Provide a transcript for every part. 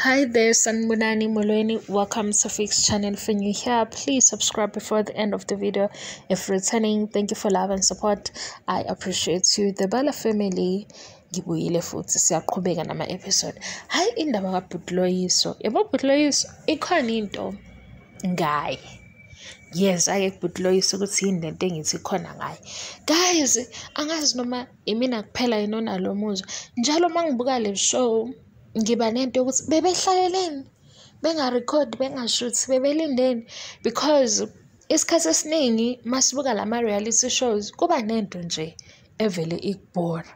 Hi there, Sanibonani Molweni. Welcome to Fix Channel. If you're new here, please subscribe before the end of the video. If returning, thank you for love and support. I appreciate you. The Bala family. Ngibuyile futhi siyaqhubeka nama-episode. Hayi, indaba kaBhuti Loyiso. Yabo Bhuti Loyiso, ikhona into ngaye. Yes, ake Bhuti Loyiso ukuthi yini lento engithi ikhona ngaye. Guys, angazi noma imina kuphela yini onalo muzwa. Njalo uma ngibuka le show, ngiba nento yokuthi bebehlaleleni, bengarekhodi, bengashuthi, bebelindeni, because isikhathi esiningi masibuka lama-reality shows kuba nento nje evele ikubhora.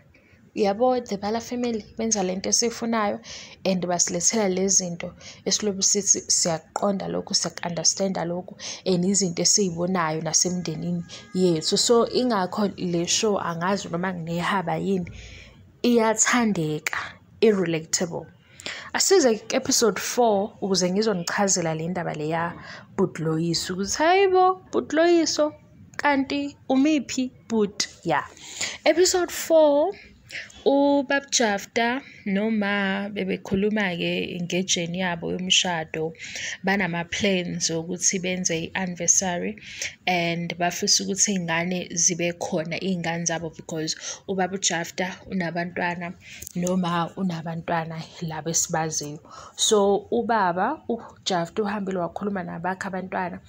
Yabo, The Bala Family benza lento esiyifunayo and basilethela lezi zinto esilobu sithi siyaqonda lokhu, siyaku-understand-a lokhu, and izinto esiyibonayo nasemndenini yethu. So ingakho le show, angazi noma nginehaba yini, iyathandeka, i-relatable. Asize episode 4 ukuze ngizonichazela le ndaba le ya Bhuti Loyiso ukuthi hayibo Bhuti Loyiso kanti umiphi bhuti. Yeah. Episode 4, ubaba Jafta noma bebekhuluma-ke ngejeni yabo yomshado, banama-plans ukuthi benze i-anniversary and bafisa ukuthi iy'ngane zibe khona, iy'ngane zabo, because ubaba uJafta unabantwana noma unabantwana laba esibaziyo. So ubaba uJafta uhambile wakhuluma nabakhe abantwana,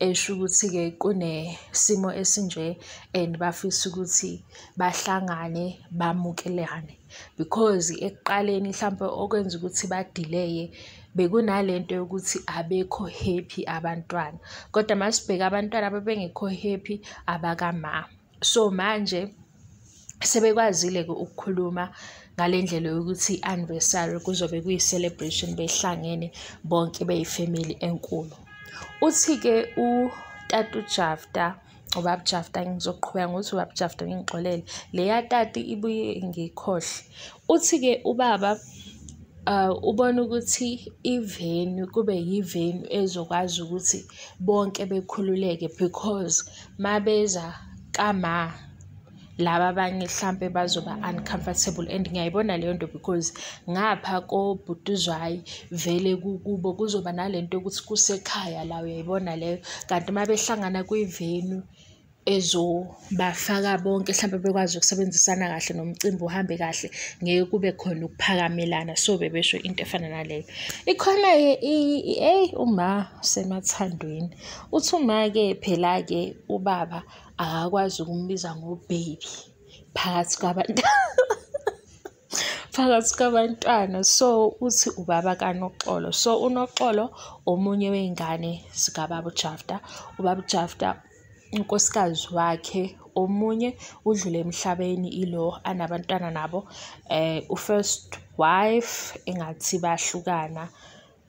esho ukuthi-ke kunesimo esinje and bafisa ukuthi bahlangane bamukelane, because ekuqaleni mhlampe okwenza ukuthi ba-delay-e bekunalento yokuthi abekho happy abantwana, kodwa masibheka abantwana babengekho happy abakama. So manje sebekwazile-ke ukukhuluma ngale ndlela yokuthi i-anniversary kuzobe kuyi-celebration behlangene bonke beyifemeli enkulu. Uthi-ke utata uJafta, ubaba Jafta, ngizoqhubeka ngokuthi ubaba Jafta, ngingixolele leya tati ibuye ngikhohle. Uthi-ke ubaba ubona ukuthi i-venue kube yi-venue ezokwazi ukuthi bonke bekhululeke, because mabeza kama laba abanye mhlampe bazoba uncomfortable, and ngiyayibona leyo nto because ngapha koBhutuzwayi vele kubo kuzoba nalento yokuthi kusekhaya la, uyayibona leyo. Kanti uma behlangana kwi-venue ezobafaka bonke mhlampe bekwazi ukusebenzisana kahle nomcimbi uhambe kahle, ngeke kube khona ukuphakamelana. So bebesho into efana naleyo. Ikhona-ke eyi uma semathandweni, uthi uma-ke phela-ke ubaba akakwazi ukumbiza ngo-baby phakathi kwabantu phakathi kwabantwana. So uthi ubaba kaNoxolo. So uNoxolo omunye wey'ngane zikababa uJafta. Ubaba uJafta unkosikazi wakhe omunye udlule emhlabeni, ilo anabantwana nabo, u-first wife engathi bahlukana,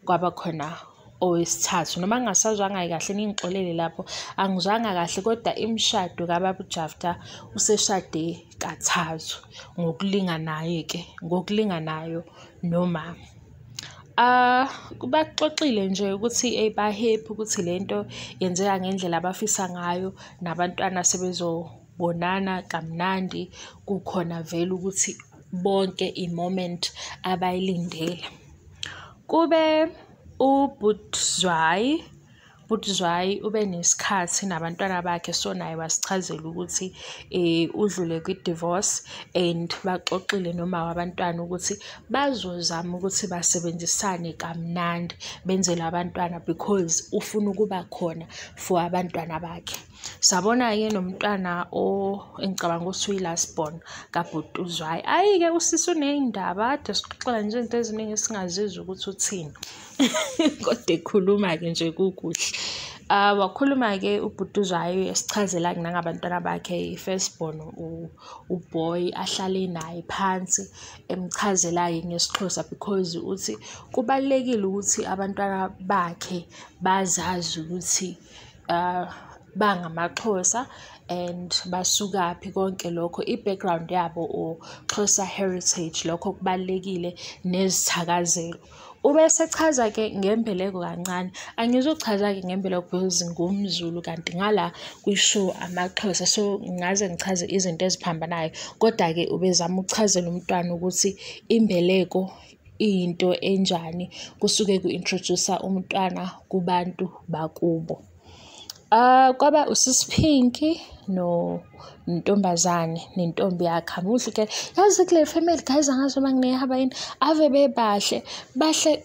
kwaba khona owesithathu, noma ngingasazwanga kahle ningixolele lapho, angizwanga kahle, kodwa imishado kababa uJafta useshade kathathu ngokulinganayo-ke, ngokulinganayo nomama. Baxoxile nje ukuthi ba-happy ukuthi lento yenzeka ngendlela abafisa ngayo, nabantwana sebezobonana kamnandi, kukhona vele ukuthi bonke i-moment abayilindele. Kube uBhutuzwayi, Bhutuzwayi ube nesikhathi nabantwana bakhe, so naye wasichazela ukuthi udlule kwi-divorce and baxoxile noma wabantwana ukuthi bazozama ukuthi basebenzisane kamnandi benzele abantwana, because ufuna ukuba khona for abantwana bakhe. Sabona-ke nomntwana engicabanga ukuthi uyi-last born kaBhutuzwayi. Ayi-ke usisi uney'ndaba, kade sixoxela nje izinto eziningi esingazizwa ukuthi uthini. Kodwa ekhuluma-ke nje kukuhle. Wakhuluma-ke uBhutuzwayi esichazela nangabantwana bakhe, i-first born uboy ahlale naye phansi emchazela-ke ngesiXhosa, because uthi kubalulekile ukuthi abantwana bakhe bazazi ukuthi bangamaXhosa and basukaphi, konke lokho, i-background yabo or Xhosa heritage, lokho kubalulekile nezithakazelo. Ubesechaza-ke ngembeleko kancane. Angizuchaza-ke ngembeleko because ngumZulu kanti ngala kwi-show amaXhosa, so ngaze ngichaze izinto eziphambanayo. Kodwa-ke ubezama ukuchazela umntwana ukuthi imbeleko into enjani, kusuke ku-introduce umntwana kubantu bakubo. Kwaba uSis Pinky nontombazane nentombi yakhe. Amuhle ke yazi kule family guys, angazi noma nginehaba yini, ave bebahle bahle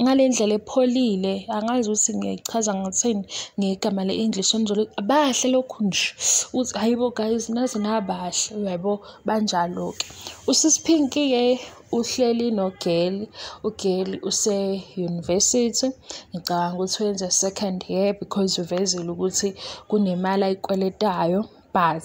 ngale ndlela epholile, angazi ukuthi ngiyayichaza ngathini ngegama le-English bahle lokhu nje uthi hayibo guys naze nabahle, uyabo banjalo-ke. USis Pinky-ke uhleli noGirl, uGirl use-university, ngicabanga ukuthi wenza second year because uvezile ukuthi kunemali ayikweletayo. But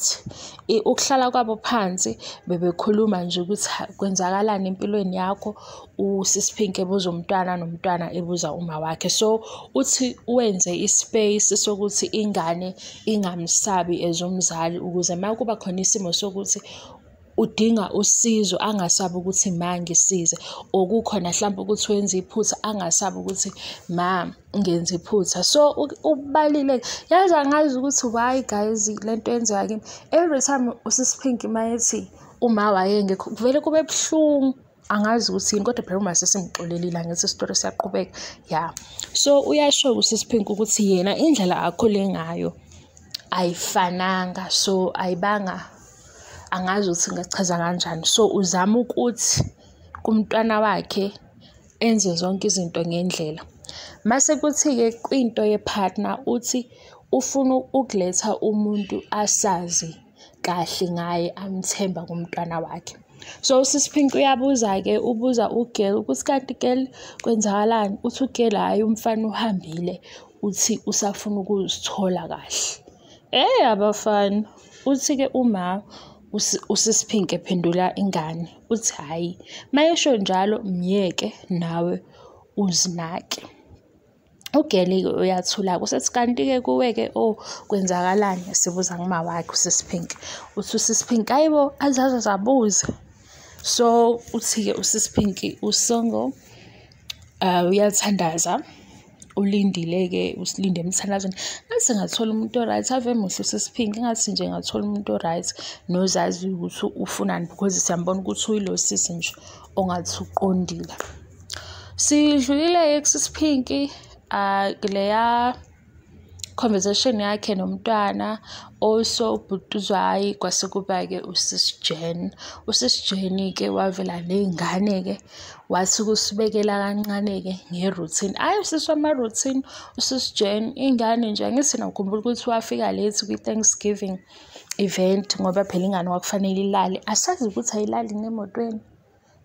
ukuhlala kwabo phansi bebekhuluma nje ukuthi kwenzakalani empilweni yakho, uSis Pinky ebuza umntwana nomntwana ebuza uma wakhe. So uthi wenze i-space sokuthi ingane ingamsabi as umzali, ukuze uma kuba khona isimo sokuthi udinga usizo angasabi ukuthi ma ngisize, or kukhona hlampe ukuthi wenze iphutha angasabi ukuthi ma ngenze iphutha. So ubalile, yazi angazi ukuthi why guys lento yenzeka kimi every time uSis Pinky mayethi uma wayengekho kuvele kube buhlungu, angazi ukuthi yini, kodwa phela uma sesimxolelile angithi isitori siyaqhubeka. Yeah, so uyasho uSis Pinky ukuthi yena indlela akhule ngayo ayifananga, so ayibanga, angazi ukuthi ngingachaza kanjani. So uzama ukuthi kumntwana wakhe enze zonke izinto ngendlela. Mase kuthi-ke kwinto ye-partner uthi ufuna ukuletha umuntu asazi kahle ngaye, amthemba kumntwana wakhe. So uSis Pinky uyabuza-ke, ubuza uGirl ukuthi kanti girl kwenzakalani? Uthi uGirl hhayi umfana uhambile, uthi usafuna ukuzithola kahle. Abafana, uthi-ke uma uSis Pinky ephendula ingane uthi hhayi, mayesho njalo myeke nawe uzinake. UGirl-ke uyathula-ke usethi kanti-ke kuwe-ke oh kwenzakalani? Sibuza kuma wakhe uSis Pinky. Uthi uSis Pinky hayibo azaze zabuza. So uthi-ke uSis Pinky usongo uyathandaza, ulindile-ke, usilinde emthandazweni. Ngathi ngathola umuntu o-right, ave muhle uSis Pinky, ngathi nje ngathola umuntu o-right nozazi ukuthi ufunani, because siyambona ukuthi uyilo sisi nje ongathi uqondile. Sidlulile-ke kuSis Pinky kuleya conversation yakhe nomntwana. Also ubhutuzwayi kwase kuba-ke uSis Jen. USis Jen-ke wavela ney'ngane-ke, wathi ukusibekela kancane-ke nge-routine. Hhayi usisi wama-routine uSis Jen, ingane nje angithi nakhumbula ukuthi wafika late kwi-Thanksgiving event ngoba phela ingane kwakufanele ilale. Asazi ukuthi ayilali nemotweni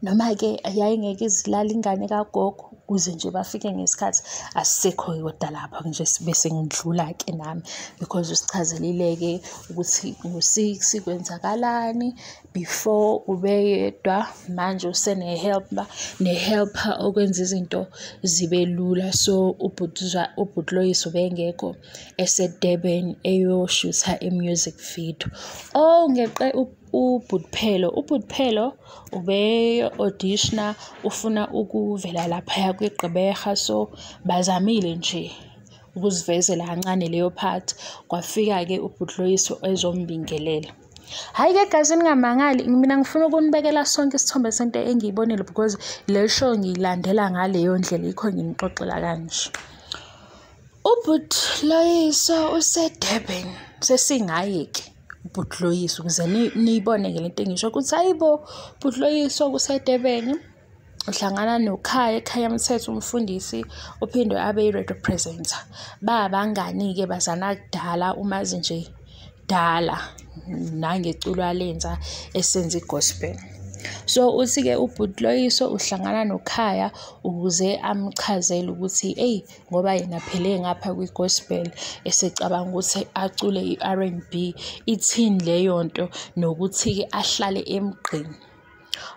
noma-ke yayingeke izilale ingane kagogo ukuze nje bafike ngesikhathi. Asisekho-ke kodwa lapho nje bese ngidlula-ke nami because usichazelile-ke ukuthi ngo-6 kwenzakalani, before ubeyedwa, manje usene-helper, ne-helper okwenza izinto zibe lula. So ubhuti Loyiso ubengekho ese-Durban eyoshutha i-music video. Oh ngeqe uBhut'Phelo, uBhut'Phelo ube-auditioner ufuna ukuvela laphaya kwiGqeberha, so bazamile nje ukuzivezela kancane leyo part. Kwafika-ke uBhuti Loyiso ezombingelela. Hhayi-ke guys, ningamangali, mina ngifuna ukunibekela sonke isithombe sento engiyibonile because le show ngiyilandela ngaleyo ndlela, yikho nginixoxela kanje. UBhuti Loyiso use-Durban, sesingaye-ke uBhuti Loyiso ukuze niyibone-ke lento engisho ukuthi hayibo Bhuti Loyiso use-Durban, uhlangana noKhaya, eKhaya Mthetho umfundisi ophinde abe i-radio presenter. Babangani-ke bazana kudala, umazi nje dala nangeculo alenza esenza i-gospel. So uthi-ke uBhuti Loyiso uhlangana noKhaya ukuze amchazele ukuthi eyi ngoba yena phele ngapha kwi-gospel esecabanga ukuthi acule i-R&B, ithini leyo nto, nokuthi-ke ahlale emgqeni.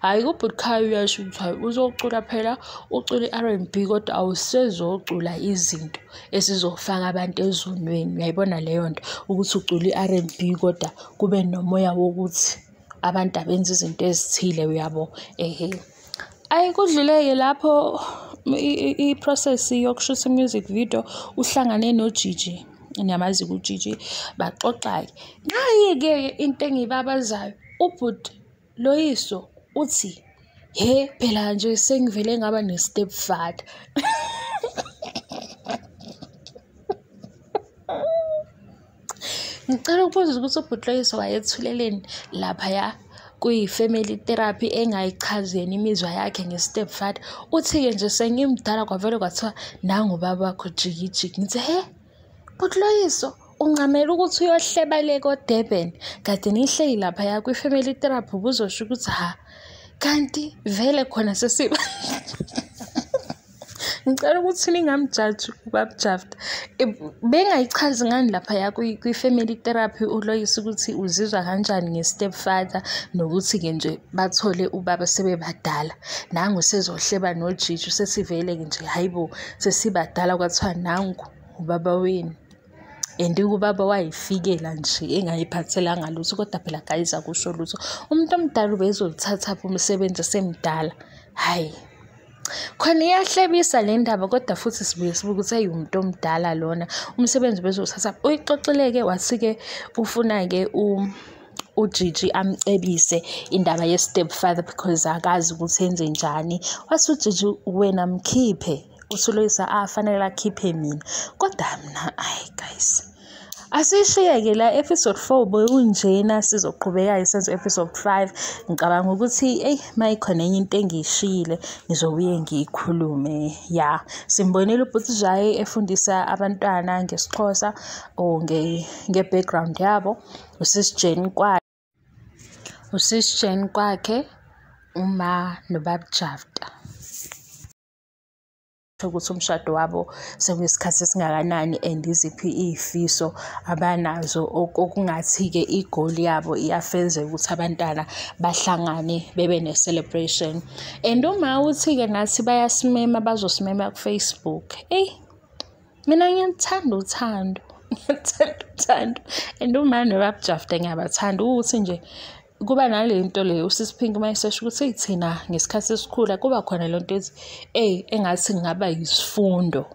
Hhayi uBhuti Khaya uyasho ukuthi hhayi uzocula phela, ucula i-R&B kodwa awusezocula izinto esizofaka abantu ezonweni. Uyayibona leyo nto ukuthi ucula i-R&B kodwa kube nomoya wokuthi abantu abenza izinto ezithile, uyabo. Ehhe. Ayi kudluleke lapho i-process yokushutha i-music video, uhlangane noGigi, niyamazi uGigi, baxoxa-ke. Nayi-ke into engiyibabazayo, uBhuti Loyiso uthi He phela nje sengivele ngaba ne-stepfather. Ngicela ukubuza ukuthi ubhuti Loyiso wayethuleleni laphaya kwi-family therapy engayichazi yena imizwa yakhe nge-stepfather. Uthi-ke nje sengimdala kwavele kwathiwa nangu ubaba wakho jikijiki. Ngithi he bhuti Loyiso, uncamela ukuthi uyohleba le ko-Durban kade nihleli laphaya kwi-family therapy, ubuzosho ukuthi ha kanti vele khona sesiba. Ngicela ukuthi ningamjaji ubaba Jafta. Bengayichazi ngani laphaya kwi-family therapy uLoyiso ukuthi uzizwa kanjani nge-stepfather, nokuthi-ke nje bathole ubaba sebebadala. Nangu sezohleba noJiji, sesivele-ke nje hhayi bo sesibadala kwathiwa nangu ubaba wenu. And ubaba wayifikela nje engayiphathelanga lutho, kodwa phela guys akusho lutho. Umuntu omdala ubezolithathaphi umsebenzi esemdala? Hhayi. Khona iyahlebisa le ndaba, kodwa futhi sibuye sibuke ukuthi eyi umuntu omdala lona umsebenzi ubezowuthatha. Uyixoxile-ke wathi-ke ufuna-ke uJiji amcebise indaba ye-stepfather because akazi ukuthi enze njani. Wathi uJiji wena mkhiphe, uthi uLoyiso afanele akhiphe mina. Kodwa mina ayi guys, asishiyeke la episode 4 bewunjena, sizoqhubeka senze episode 5. Ngicabanga ukuthi eyi mayikhona enye into engiyishiyile ngizobuye ngiyikhulume. Ya, simbonile ubhuti Jayi efundisa abantwana ngesiXhosa or nge-background yabo. Usisi Jane kwakhe, uma nobaba Jafta. Ukuthi umshado wabo sekuyisikhathi esingakanani and iziphi iy'fiso abanazo, okungathi-ke igoli yabo iyafezeka ukuthi abantwana bahlangane bebe ne-celebration. And uma uthi-ke nathi bayasimema, bazosimema ku-Facebook. Eyi, mina ngiyaluthanda uthando, ngiyaluthanda uthando. And uma nobaba Jafta ngiyabathanda ukuthi nje kuba nale nto le usisi Pink uma esesho ukuthi thina ngesikhathi esikhula kuba khona le nto ethi eyi engathi kungaba yisifundo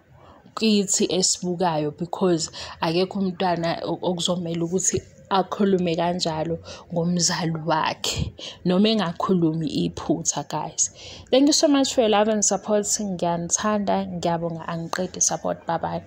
kithi esibukayo, because akekho umntwana okuzomela ukuthi akhulume kanjalo ngomzali wakhe noma engakhulumi iphutha guys. Thank you so much for your love and support. Ngiyanithanda, ngiyabonga, angiqedi support. Bye bye.